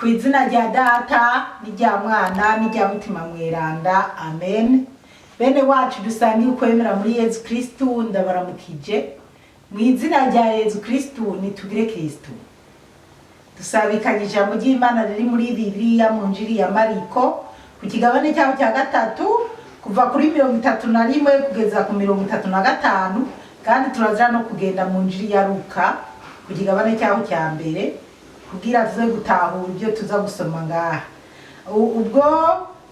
Ku izina rya Data n'irya Mwana n'irya Mutima Mweranda, amen. Bene wacu dusangiye ukwemera muri Yezu Kristu, ndabaramukije mu izina rya Yezu Kristu. Nitugire Kristu. Dusabikanye ijambo ry'Imana riri muri Bibiliya mu Njiri ya Mariko, ku kigabane cyaho cya gatatu, kuva kuri 31 kugeza ku 35. Kandi turaza no kugenda mu Njiri ya Luka ku kigabane cyaho cya mbere, kugira tuze gutahura ibyo tuza gusoma ngaha. Ubwo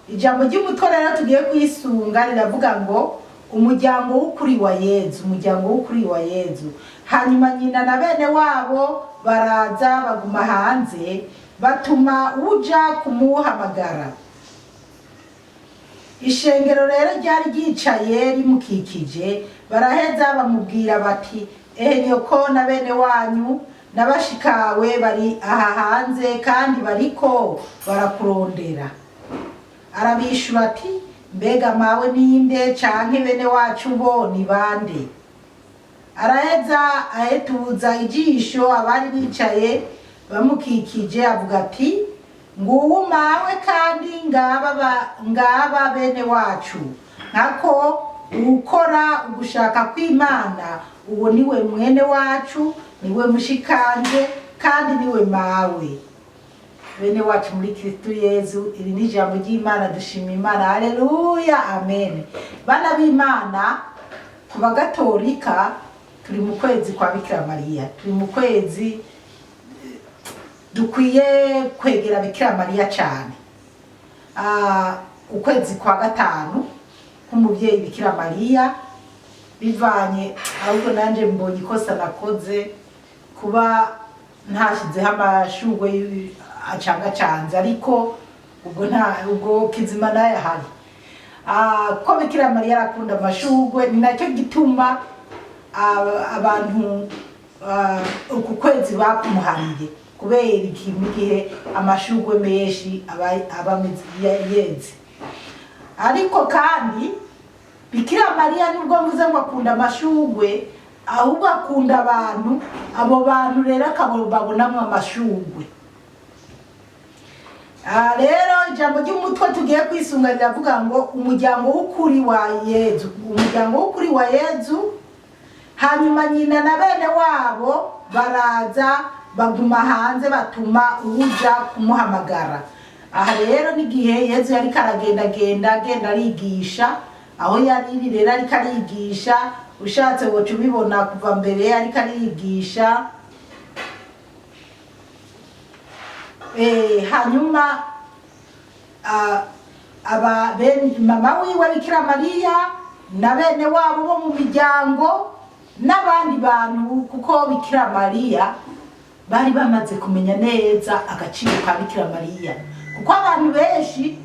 ijambo ry'umutwe rero tugiye kwisunga riravuga ngo: "Umuryango w'ukuri wa Yezu." Umuryango w'ukuri wa Yezu. Hanyuma nyina na bene wabo baraza, baguma hanze, batuma uja kumuhamagara. Ishengero rero ryari ryicaye rimukikije, baraheza bamubwira bati: "Ehe, nyoko na bene wanyu n'abashikawe bari aha hanze, kandi bariko barakurondera." Arabishura ati: "Mbega mawe ninde, canke bene wacu bo ni bande?" Araheza ahetuza ijisho abari bicaye bamukikije, avuga ati: "Nguwu mawe, kandi ngaba bene wacu. Nkako uwukora ugushaka kw'Imana, uwo niwe mwene wacu, niwe mushikanje, kandi niwe mawe." Bene wacu muri Kristu Yezu, iri ni ijambo ry'Imana. Dushima Imana, haleluya, amen. Bana b'Imana, ku Bagatolika turi mu kwezi kwa Bikira Mariya. Turi mu kwezi dukwiye kwegera Bikira Mariya cyane. Ukwezi kwa gatanu k'umubyeyi Bikira Mariya, bivanye ahubwo nanjye mbonye ikosa nakoze kuba ntashyizeho amashurwe acangacanze, ariko ubwo nta ubwo kizima nayo ahari. Ko Bikira Mariya arakunda amashurwe, ni nacyo gituma abantu uku kwezi bakumuhariye, kubera iki? Mu gihe amashurwe menshi aba yeze. Ariko kandi Bikira Mariya, nubwo mvuze ngo akunda amashurwe, ahubwo akunda abantu. Abo bantu rero akaba babonamwo amashurwe. Rero ijambo ry'umutwe tugiye kwisunga riravuga ngo: "Umuryango w'ukuri wa Yezu." Umuryango w'ukuri wa Yezu. Hanyuma nyina na bene wabo baraza, baguma hanze, batuma uwuja kumuhamagara. Aha rero n'igihe Yezu yariko aragendagenda, agenda arigisha aho yari iri. Rero ariko arigisha, ushatse woca ubibona kuva mbere ariko arigisha. Hanyuma aba mama wiwe Bikira Mariya na bene wabo bo mu miryango n'abandi bantu, kuko Bikira Mariya bari bamaze kumenya neza agaciro ka Bikira Mariya, kuko abantu benshi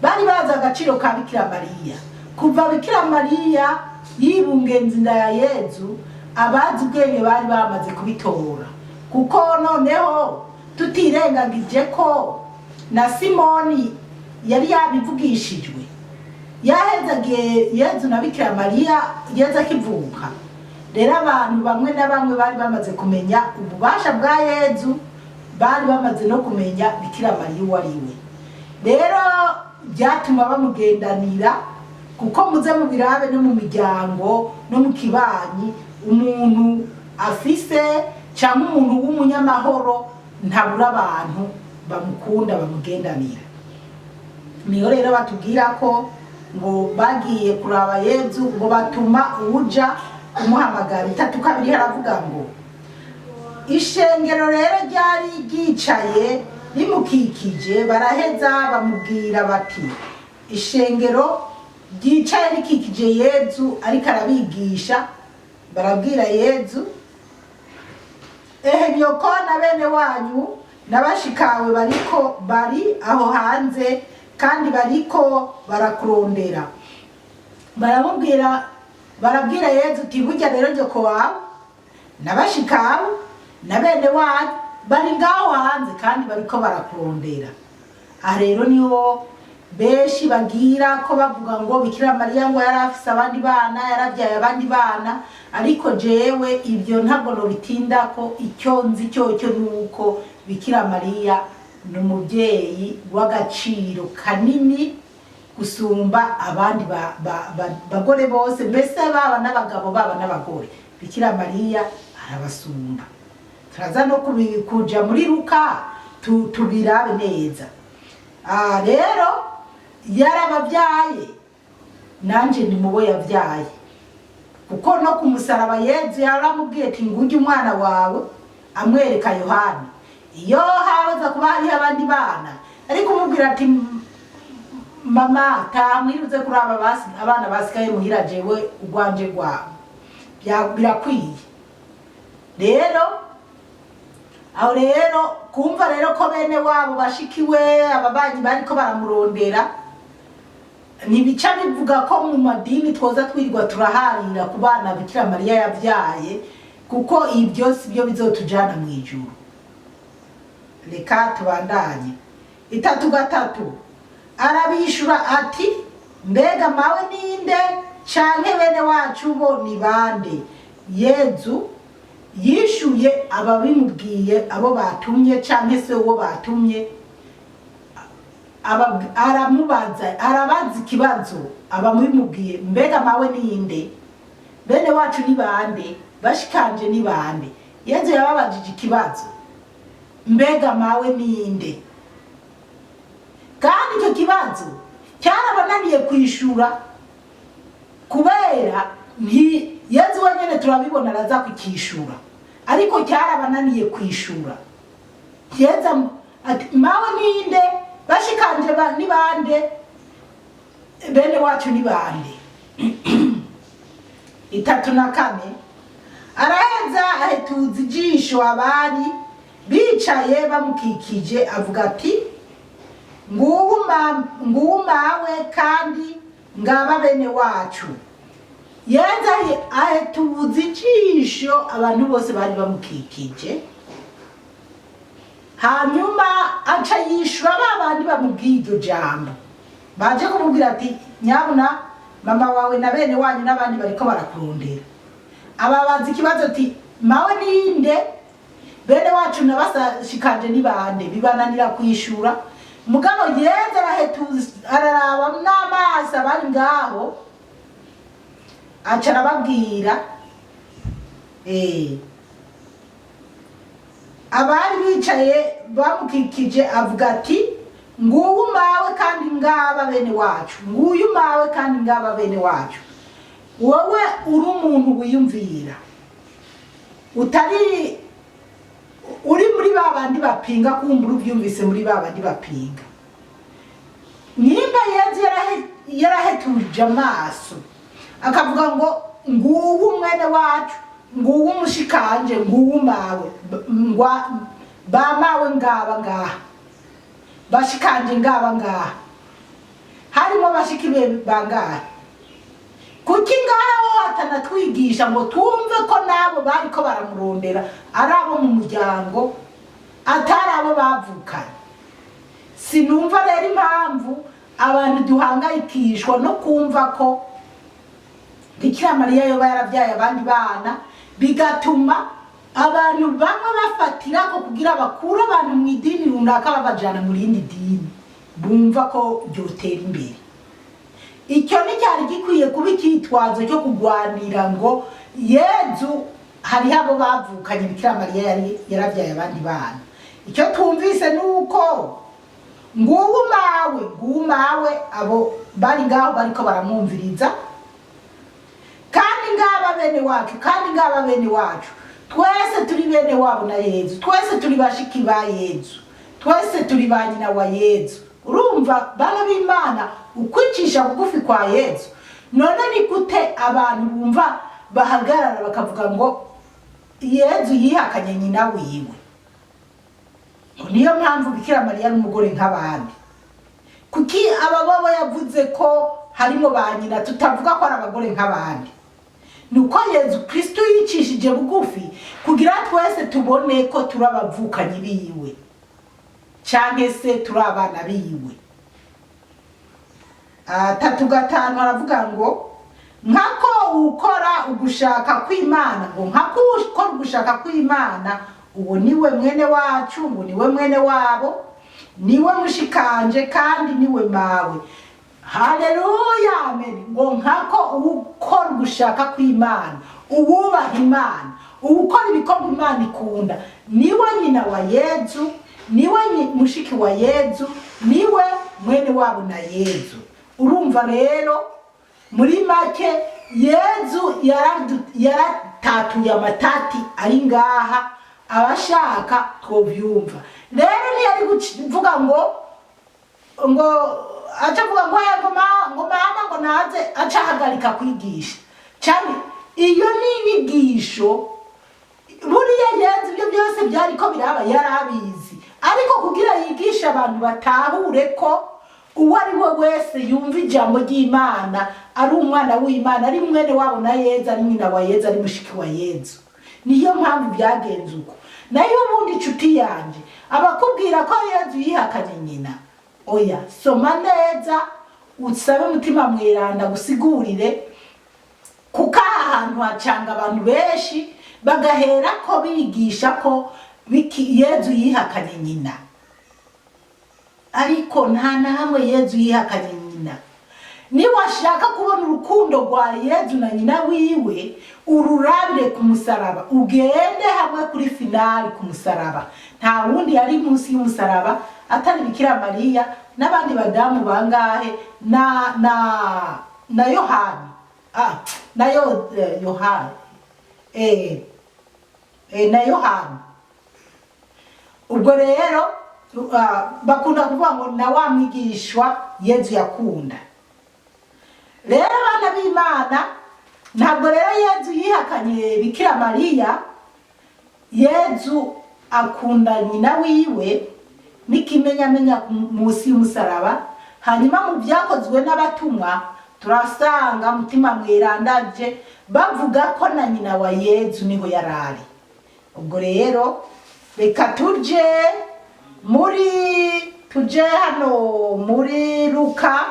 bari bazi agaciro ka Bikira Mariya kuva Bikira Mariya yibungenza inda ya Yezu. Abazi ubwenge bari bamaze kubitora, kuko noneho tutirengagije ko na Simoni yari yabivugishijwe, yahezagiye Yezu na Bikira Mariya Yezu akivuka. Rero abantu bamwe na bamwe bari bamaze kumenya ububasha bwa Yezu, bari bamaze no kumenya Bikira Mariya uwo ari we. Rero byatuma bamugendanira, kuko muze mubirabe no mu miryango no mu kibanyi, umuntu afise cyangwa umuntu w'umunyamahoro ntabura abantu bamukunda, bamugendanira. Niyo rero batubwira ko ngo bagiye kuraba Yezu, ngo batuma uwuja kumuhamagara. 32 haravuga ngo: "Ishengero rero ryari ryicaye rimukikije, baraheza bamubwira bati." Ishengero ryicaye rikikije Yezu ariko arabigisha, barabwira Yezu: "Ehe, nyoko na bene wanyu n'abashikawe bariko bari aho hanze, kandi bariko barakurondera." Baramubwira, barabwira Yezu uti: "Burya rero nyoko wawe n'abashikawe na bene wanyu bari ngaho hanze, kandi bariko barakurondera." Aha rero niho benshi bagira ko bavuga ngo Bikira Mariya ngo yari afise abandi bana, yarabyaye abandi bana, ariko jewe ibyo ntabwo nobitindako. Icyo nzi cyocyo ni uko Bikira Mariya Ni umubyeyi w'agaciro kanini gusumba abandi bagore bose, mbese baba n'abagabo baba n'abagore, Bikira Mariya arabasumba. Turaza no kuja muri Luka tubirabe neza. Rero yarababyaye, nanje ndi mubo yabyaye, kuko no ku musaraba Yezu yaramubwiye ati: "Ngujye umwana wawe," amwereka Yohani. Iyo haza kuba hariho abandi bana, ariko umubwira ati: "Mama, taha mwiruze kuri aba abana basigaye muhira, jewe urwanje rwawe birakwiye." Rero aho rero kumva rero ko bene wabo, bashikiwe, ababanyi bariko baramurondera, ntibica bivuga ko mu madini twoza twirirwa turaharira ku bana Bikira Mariya yabyaye, kuko ibyo si byo bizotujana mu ijuru. Reka tubandanye. 33, arabishura ati: "Mbega mawe ninde, canke bene wacu bo ni bande?" Yezu yishuye ababimubwiye, abo batumye canke se uwo batumye, aramubaza, arabaza ikibazo abamubimubwiye: "Mbega mawe ninde? Bene wacu ni bande? Bashikanje ni bande?" Yezu yababajije ikibazo: "Mbega mawe ninde?" Kandi icyo kibazo cyarabananiye kwishura, kubera nti Yezu wenyine turabibona araza kukishura, ariko cyarabananiye kwishura. Yezu ati: "Mawe ninde? Bashikanje ni bande? Bene wacu ni bande?" 34, araheza ahetuza ijisho abari bicaye bamukikije, avuga ati: "Nguwu mawe kandi ngaba bene wacu." Yezu ahetuza ijisho abantu bose bari bamukikije, hanyuma aca yishura ba bandi bamubwiye iryo jambo, baje kumubwira ati: "Nyabuna mama wawe na bene wanyu n'abandi bariko barakurondera." Ababaza ikibazo ati: "Mawe ninde? Bene wacu nabashikanje ni bande?" Bibananira kwishura. Mugabo Yezu arahetuza, araraba n'amaso abari ngaho, aca arababwira abari bicaye bamukikije, avuga ati: "Nguwu mawe kandi ngaba bene wacu, nguyu mawe kandi ngaba bene wacu." Wowe uri umuntu wiyumvira, utari uri muri ba bandi bapinga, kumbura ubyumvise muri ba bandi bapinga, nimba Yezu yarahetuje amaso akavuga ngo: "Nguwu mwene wacu, nguwu umushikanje, nguwu mawe, ba mawe ngaba ngaha, bashikanje ngaba ngaha," harimo bashiki be bangahe? Kuki ngaho atanatwigisha ngo twumve ko nabo bariko baramurondera ari abo mu muryango, atari abo bavukanye? Sinumva rero impamvu abantu duhangayikishwa no kumva ko Bikira Mariya yoba yarabyaye abandi bana, bigatuma abantu bamwe bafatira ko kugira bakure abantu mu idini runaka babajana mu rindi dini bumva ko ryotera imbere. Icyo nticyari gikwiye kuba icyitwazo cyo kugwanira ngo Yezu hariho abo bavukanye, Bikira Mariya yari yarabyaye abandi bana. Icyo twumvise ni uko nguwu mawe, nguwu mawe, abo bari ngaho bariko baramwumviriza, kandi ngaba bene wacu, kandi ngaba bene wacu. Twese turi bene wabo na Yezu, twese turi bashiki ba Yezu, twese turi ba nyina wa Yezu. Urumva, bana b'Imana, ukwicisha bugufi kwa Yezu. None ni gute abantu bumva bahagarara bakavuga ngo Yezu yihakanye nyina wiwe, ngo niyo mpamvu Bikira Mariya ari umugore nk'abandi? Kuki aba bobo yavuze ko harimo ba nyina tutavuga ko ari abagore nk'abandi? Ni uko Yezu Kristo yicishije bugufi kugira twese tubone ko turi abavukanyi biwe, canke se turi abana biwe. 35, aravuga ngo: "Nkako ukora ugushaka kw'Imana," ngo nkako ukora ugushaka kw'Imana, uwo niwe mwene wacu, ngo niwe mwene wabo. Niwe mushikanje kandi niwe mawe. Haleluya, amen. Ngo nkako ukora gushaka kw'Imana, uwubaha Imana, uwukora ibikorwa Imana ikunda, niwe nyina wa Yezu, niwe mushiki wa Yezu, niwe mwene wabo na Yezu. Urumva rero muri make Yezu yaratatuye amatati ari ngaha, abashaka twovyumva. Rero ntiyari kuvuga ngo aca avuga ngo ngo ngo mama ngo naze, aca ahagarika kwigisha cyane. Iyo ni inyigisho. Buriya Yezu ibyo byose byariko biraba yarabizi, ariko kugira yigishe abantu batahure ko uwo ari we wese yumva ijambo ry'Imana ari umwana w'Imana, ari mwene wabo na Yezu, ari nyina wa Yezu, ari mushiki wa Yezu. Niyo mpamvu byagenze uko. Nayo ubundi, inshuti yanjye, abakubwira ko Yezu yihakanye nyina, oya. Soma neza, usabe Mutima Mweranda gusigurire, kuko aha hantu hacanga abantu benshi bagahera ko bigisha ko Yezu yihakanye nyina, ariko nta na hamwe Yezu yihakanye nyina. Niwashaka kubona urukundo rwa Yezu na nyina wiwe, ururabire ku musaraba, ugende hamwe kuri finale ku musaraba. Nta wundi yari munsi y'umusaraba atari Bikira Mariya n'abandi badamu bangahe na Yohani, na yo, Yohani, na Yohani. Ubwo rero bakunda kuvuga ngo na wa mwigishwa Yezu yakunda. Rero abana b'Imana, ntabwo rero Yezu yihakanye Bikira Mariya. Yezu akunda nyina wiwe n'ikimenyamenya munsi y'umusaraba. Hanyuma mu Byakozwe n'Abatumwa turasanga Mutima Mwerandaje bavuga ko na nyina wa Yezu niho yarari. Ubwo rero reka tuje hano muri Luka.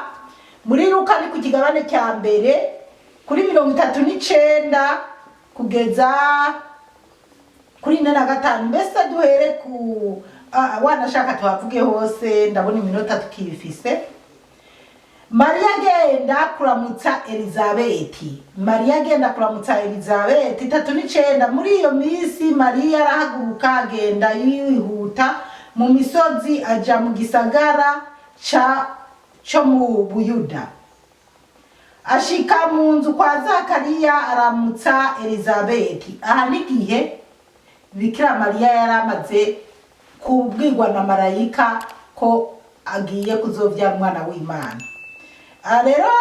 Muri Luka ni ku kigabane cya mbere, kuri 39 kugeza kuri 45. Mbese duhere ku wanashaka tuhavuge hose, ndabona iminota tukifise. Mariya agenda kuramutsa Elizabeti. Mariya agenda kuramutsa Elizabeti, 39. Muri iyo minsi Mariya arahaguruka, agenda yihuta mu misozi, aja mu gisagara ca cyo mu Buyuda. Ashika mu nzu kwa Zakariya, aramutsa Elizabeti. Aha n'igihe Bikira Mariya yari amaze kubwirwa na marayika ko agiye kuzovyara umwana w'Imana. Rero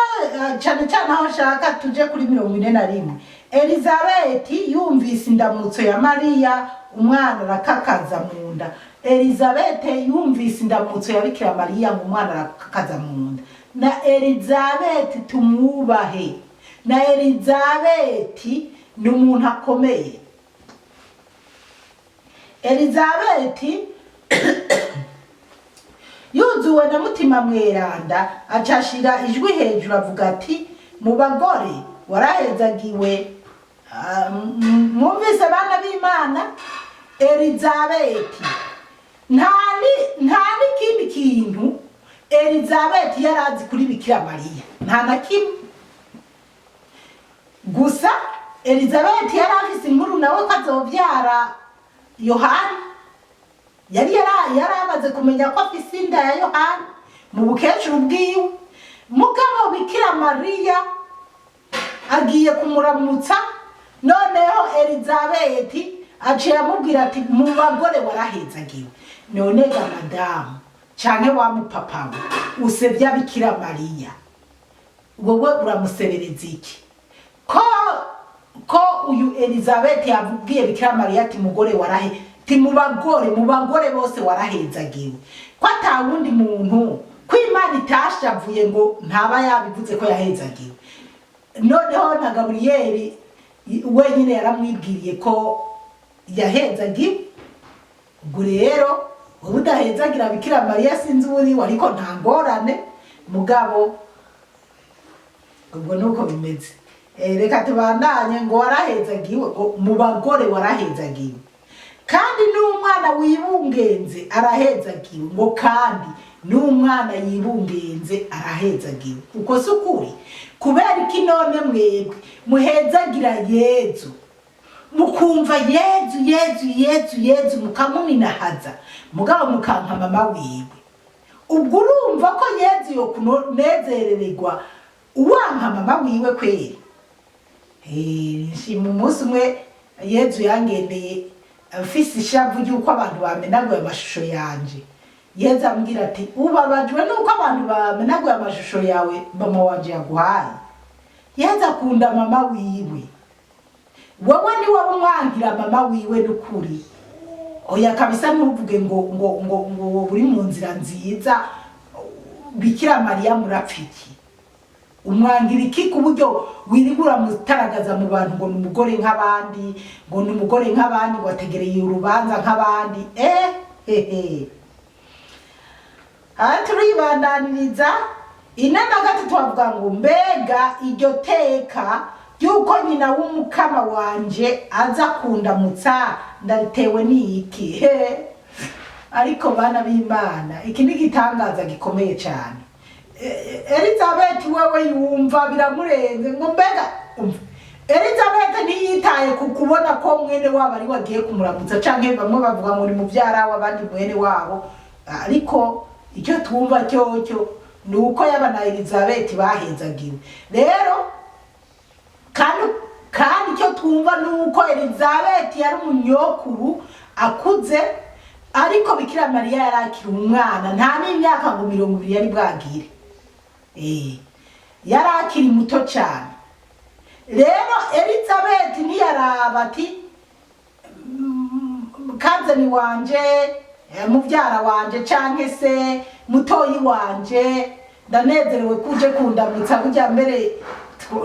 cyane cyane aho nshaka tuje kuri 41. Elizabeti yumvise indamutso ya Mariya, umwana arakakaza mu nda. Elizabete yumvise indamutso ya Bikira Mariya, ngo umwana arakakaza mu nda. Na Elizabeti tumwubahe, na Elizabeti ni umuntu akomeye. Elizabeti yuzuwe na Mutima Mweranda, acashira ijwi hejuru avuga ati: "Mu bagore warahezagiwe." Mwumvise bana b'Imana, Elizabeti nta n'ikindi kintu Elizabeti yari azi kuri Bikira Mariya, nta na kimwe. Gusa Elizabeti yari afise inkuru nawe ko azovyara Yohani. Yari amaze kumenya ko afise inda ya Yohani mu bukecuru bwiwe. Mugabo Bikira Mariya agiye kumuramutsa, noneho Elizabeti aciye amubwira ati: "Mu bagore warahezagiwe." None ga madamu canke wa mupapawe usevya Bikira Mariya, wowe uramusebereza iki? Ko uyu Elizabeth yabwiye Bikira Mariya ati: "Mugore warahe ti mu bagore bose warahezagiwe," ko ata wundi muntu, ko Imana itashavuye ngo ntaba yabivuze ko yahezagiwe. Noneho na Gaburiyeli wenyine yaramwibwiriye ko yahezagiwe. Ubwo rero wowe udahezagira Bikira Mariya, sinzi uwo uriwe, ariko nta ngorane. Mugabo ubwo nuko bimeze. Reka tubandanye. Ngo warahezagiwe, ngo mu bagore warahezagiwe. Kandi n'umwana wibungenze arahezagiwe, ngo kandi n'umwana yibungenze arahezagiwe. Uko si ukuri? Kubera iki none mwebwe muhezagira Yezu, mukumva Yezu, Yezu, Yezu, Yezu, mukamuninahaza, mugabo mukanka mama wiwe? Ubwo urumva ko Yezu yo kunezerererwa uwanka mama wiwe kweri? Nshima umunsi umwe Yezu yangendeye mfise ishavu ry'uko abantu bamenaguye amashusho yanje. Yezu ambwira ati: "Ubabajwe n'uko abantu bamenaguye amashusho yawe mama wanje yaguhaye?" Yezu akunda mama wiwe. Wowe ni wowe umwangira mama wiwe n'ukuri, oya kabisa. Ntuvuge ngo uri mu nzira nziza. Bikira Mariya murapfa iki? Umwangira iki ku buryo wirirwa uramutaragaza mu bantu ngo ni umugore nk'abandi, ngo ni umugore nk'abandi, ngo ategereye urubanza nk'abandi? Hehe. Aha turibandaniriza 43, bavuga ngo: "Mbega iryo teka ry'uko nyina w'Umukama wanje aza kundamutsa ndaritewe n'iki?" He, ariko bana b'Imana, iki ni igitangaza gikomeye cyane. Elizabeth wewe yumva biramurenze ngo mbega umva, Elizabeth ntiyitaye ku kubona ko mwene wabo ari wagiye kumuramutsa, canke bamwe bavuga ngo ni muvyara w'abandi, mwene wabo. Ariko icyo twumva cyocyo ni uko yaba na Elizabeth bahezagiwe rero. Kandi icyo twumva ni uko Elizabeth yari umunyokuru akuze, ariko Bikira Mariya yari akiri umwana, nta n'imyaka ngo 20 yari bwagire. Yari akiri muto cyane. Rero Elizabeth ntiyaraba ati: "Cousin wanje, mubyara wanje, canke se mutoyi wanje, ndanezerewe kuje kundamutsa. Burya mbere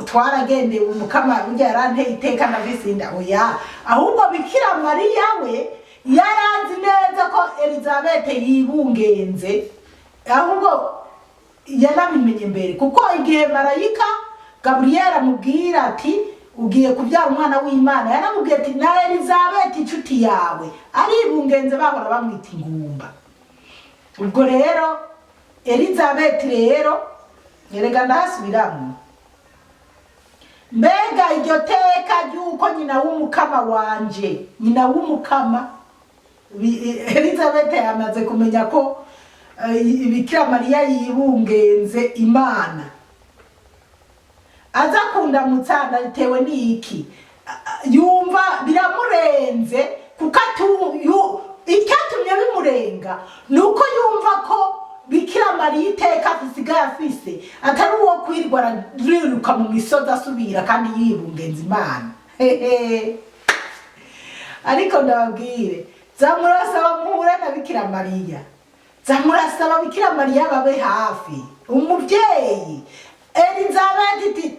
twaragendewe Umukama, burya yaranteye iteka, ndafise inda." Oya, ahubwo Bikira Mariya we yarazi neza ko Elizabeth yibungenze. Ahubwo yanabimenye mbere, kuko igihe marayika Gaburiyeli amubwira ati: "Ugiye kubyara umwana w'Imana", yaramubwiye ati: "Na Elizabeth inshuti yawe aribungenze, bahora bamwita ingumba." Ubwo rero Elizabeth rero, erega ndahasubiramwo: "Mbega iryo teka ry'uko nyina w'Umukama wanje", nyina w'Umukama. Elizabeth yamaze kumenya ko Bikira Mariya yibungenze Imana. "Aza kundamutsa bitewe n'iki?" Yumva biramurenze, kuko icyatumye bimurenga ni uko yumva ko Bikira Mariya iteka asigaye afise atari uwo kwirirwa arariruka mu misozi asubira, kandi yibungenza Imana. Hehe. Ariko ndababwire, zamurasaba muhure na Bikira Mariya, zamurasaba Bikira Mariya babe hafi umubyeyi. Elizabeth iti: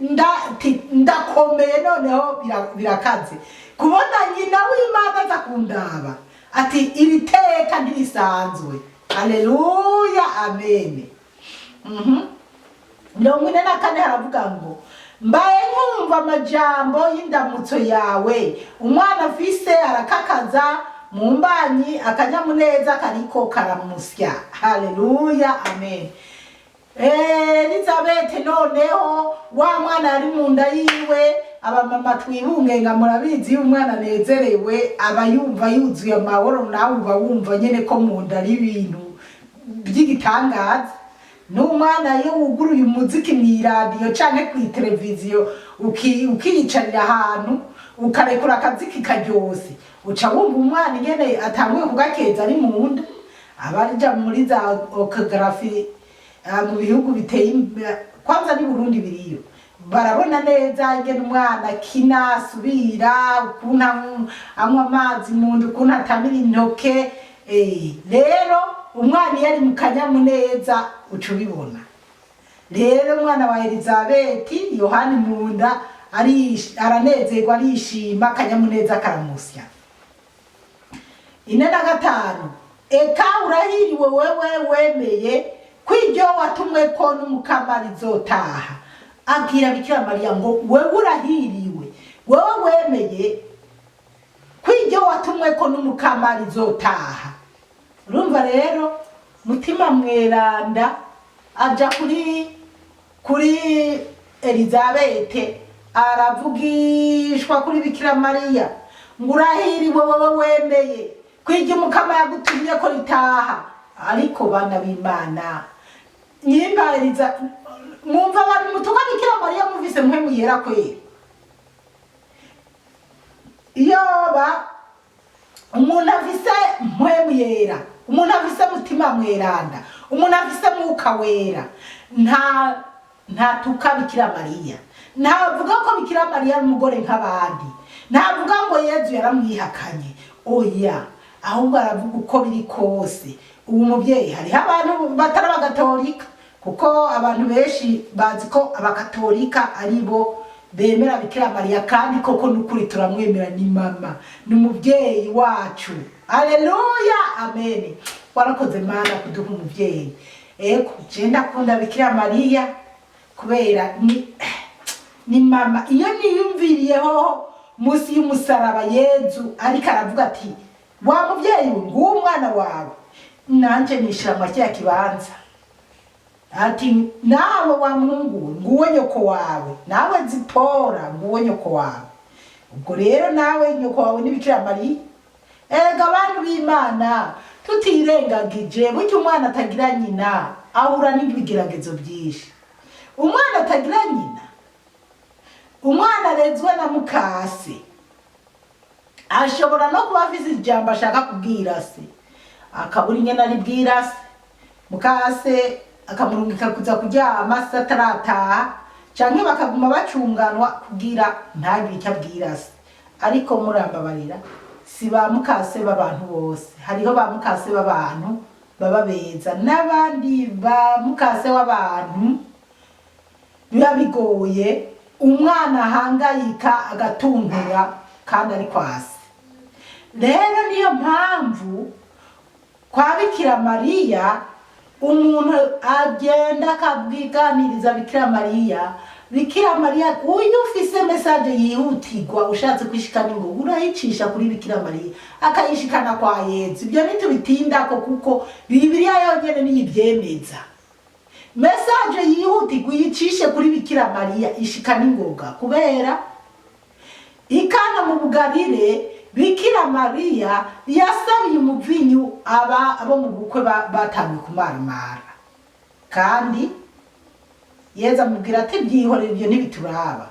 "Ndakomeye noneho, birakaze kubona nyina w'Imana aza kundaba." Ati: "Iri teka ntirisanzwe." Aleluya, amen. 44 haravuga ngo: "Mbaye nkumva amajambo y'indamutso yawe, umwana afise arakakaza mu mbanyi, akanyamuneza kariko karamusya." Haleluya, amen. Elizabeth noneho wa mwana yari mu nda yiwe, abamama twibungenga murabizi, iyo umwana anezerewe aba yumva yuzuye amahoro, nawe uba wumva nyene ko mu nda ari ibintu by'igitangaza. N'umwana iyo wuguruye umuziki mw'iradiyo canke kw'iteleviziyo, ukiyicarira ahantu, ukarekura akaziki karyose, uca wumva umwana ingene atanguye kugakeza ari mu nda. Abaja muri za échographie mu bihugu biteye imbere, kwanza ni Burundi biriyo, barabona neza ingene umwana akina, asubira, ukuntu anywa amazi mu nda, ukuntu atamira intoke. Rero umwana iyo ari mu kanyamuneza uca ubibona. Rero umwana wa Elizabeth Yohani mu nda aranezerwa, arishima, akanyamuneza karamusya. 45: "Eka urahiriwe wewe wemeye ko iryo watumwe ko n'Umukama rizotaha." Abwira Bikira Mariya ngo: "Wewe urahiriwe, wewe wemeye." Kw'iryo watumweko n'Umukama rizotaha. Urumva rero, Mutima Mweranda aja kuri Elizabete, aravugishwa kuri Bikira Mariya ngo: "Urahiriwe wowe wemeye kwirya Umukama yagutumye ko ritaha." Ariko bana b'Imana, nyimba Eliza, mwumva abantu mutuka Bikira Mariya muvise Mpwemu Yera kweri? Iyoba umuntu afise Mpwemu Yera, umuntu afise Mutima Mweranda, umuntu afise Mwuka Wera, ntatuka Bikira Mariya, ntavuga ko Bikira Mariya ari umugore nk'abandi, ntavuga ngo Yezu yaramwihakanye. Oya, ahubwo aravuga uko biri kose. Ubu mubyeyi, hariho abantu batari abagatolika, kuko abantu benshi bazi ko abakatolika ari bo bemera Bikira Mariya, kandi koko n'ukuri turamwemera, ni mama, ni umubyeyi wacu. Aleluya, amen. Warakoze Mana kuduha umubyeyi. Ego, je ndakunda Bikira Mariya kubera ni mama. Iyo niyumviriyeho munsi y'umusaraba Yezu ariko aravuga ati: "Wa mubyeyi we, nguwo umwana wawe," nanje nishira mwa kiriya kibanza, ati: "Nawe wa muhungu we, nguwo nyoko wawe, nawe Zipora, nguwo nyoko wawe." Ubwo rero nawe nyoko wawe ni Bikira Mariya. Erega abantu b'Imana, tutirengagije, burya umwana atagira nyina ahura n'ibigeragezo byinshi. Umwana atagira nyina, umwana arezwe na mukase, ashobora no kuba afise ijambo ashaka kubwira se, akabura ingene aribwira se, mukase akamurungika kuza kuryama se atarataha, canke bakaguma bacunganwa kugira ntagire icyo abwira se. Ariko murambabarira, si ba mukase b'abantu bose. Hariho ba mukase b'abantu baba beza, n'abandi ba mukase w'abantu biba bigoye, umwana ahangayika agatuntura kandi ari kwasi. Rero niyo mpamvu kwa Bikira Mariya umuntu agenda akabwiganiriza Bikira Mariya. Bikira Mariya, uyu ufise message yihutirwa ushatse kwishikana ingoga, urayicisha kuri Bikira Mariya akayishikana kwa Yezu. Ibyo ntitubitindako kuko Bibiliya yonyene niyo ivyemeza. Message yihutirwa uyicishe kuri Bikira Mariya, ishikana ingoga, kubera ikana mu Bugarire Bikira Mariya yasabiye umuvinyu aba abo mu bukwe batanguye kumaramara, kandi Yezu amubwira ati: "Byihorere, ibyo ntibituraba."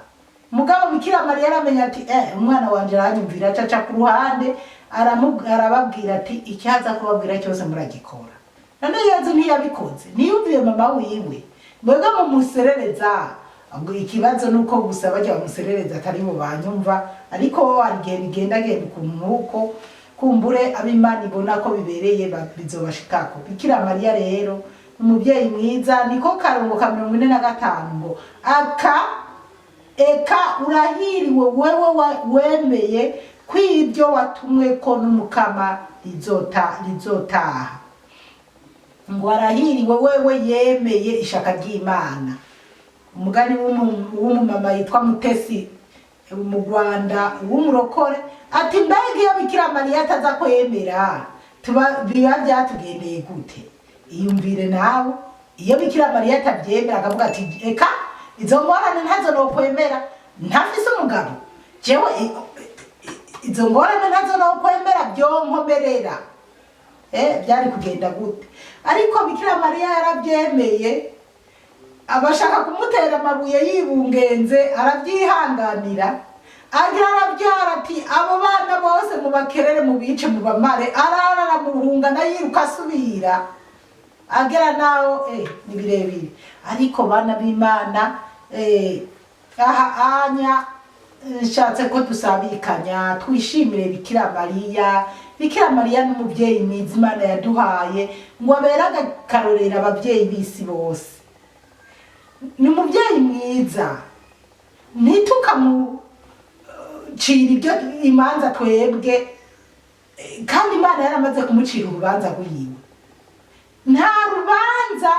Mugabo Bikira Mariya aramenya ati: "Umwana wanje aranyumvira." Acaca ku ruhande, arababwira ati: "Icyaza kubabwira cyose muragikora." None Yezu ntiyabikoze? Ntiyumviye mama wiwe? Mwebwe mumuserereza. Ubwo ikibazo nuko gusa bajya bamuserereza atari bo banyumva, ariko hari igihe bigenda genda ukuntu nk'uko kumbure ab'Imana ibona ko bibereye bizobashikako. Bikira Mariya rero umubyeyi mwiza, niko karongo ka 45 ngo: "Aka eka urahiriwe wewe wemeye kw'ibyo watumwe ko n'Umukama rizotaha." Ngo arahiriwe wewe yemeye ishaka ry'Imana. Umugani w'umumama yitwa Mutesi mu Rwanda w'umurokore ati: "Mbega iyo Bikira Mariya ataza kwemera, tuba biba byatugendeye gute?" Iyumvire nawe, iyo Bikira Mariya atabyemera akavuga ati: "Eka, izo ngorane ntazo nokwemera, ntafise umugabo jewe, izo ngorane ntazo nokwemera, byonkomerera," byari kugenda gute? Ariko Bikira Mariya yarabyemeye, abashaka kumutera amabuye yibungenze arabyihanganira, agira arabyara, ati: "Abo bana bose mubakerere, mubice, mubamare." Arara, aramuhunga, nayiruka asubira agera naho ni birebire. Ariko bana b'Imana, aha anya nshatse ko dusabikanya, twishimire Bikira Mariya. Bikira Mariya n'umubyeyi mwiza Imana yaduhaye ngo abere agakarorero ababyeyi b'isi bose. Ni umubyeyi mwiza, ntitukamucira ibyo imanza twebwe, kandi Imana yaramaze kumucira urubanza rwiwe. Nta rubanza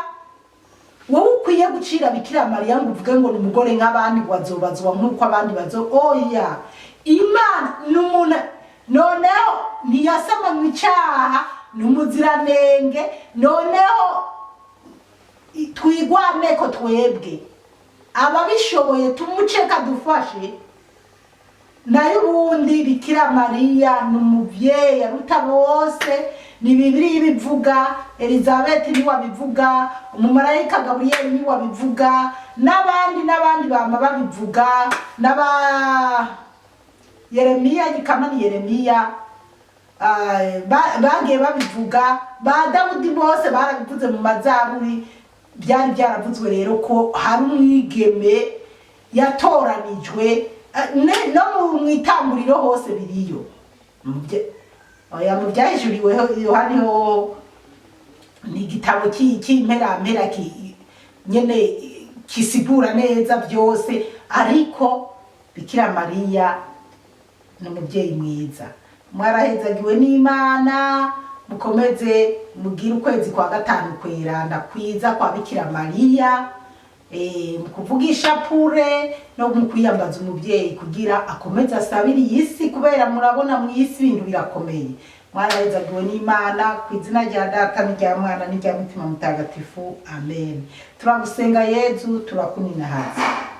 wowe ukwiye gucira Bikira Mariya ngo uvuge ngo ni umugore nk'abandi, ngo azobazwa nk'uko abandi bazo. Oya, Imana ni umuntu. Noneho ntiyasamanywe icaha, ni umuziranenge. Noneho twigwaneko twebwe ababishoboye, tumuceka dufashe. Nayo ubundi Bikira Mariya ni umubyeyi aruta bose. Ni Bibiliya ibivuga, Elizabeth niwe abivuga, umumarayika Gaburiyeli niwe abivuga, n'abandi n'abandi bama babivuga, n'aba Yeremiya, gikama ni Yeremiya, bagiye babivuga, ba Dawudi bose barabivuze mu mazaburi. Byari byaravuzwe rero ko hari umwigeme yatoranijwe, no mu itanguriro hose biriyo. Oya, mu Byahishuriwe Yohani ho ni igitabo cy'imperampera nyene kisigura neza byose. Ariko Bikira Mariya ni umubyeyi mwiza. Mwarahezagiwe n'Imana. Mukomeze mugire ukwezi kwa gatanu kweranda kwiza kwa Bikira Mariya, mu kuvuga ishapure no mu kwiyambaza umubyeyi kugira akomeze asabire iyi si, kubera murabona mu isi ibintu birakomeye. Mwarahezagiwe n'Imana. Ku izina rya Data n'irya Mwana n'irya Mutima Mutagatifu, amen. Turagusenga Yezu, turakuninahaza.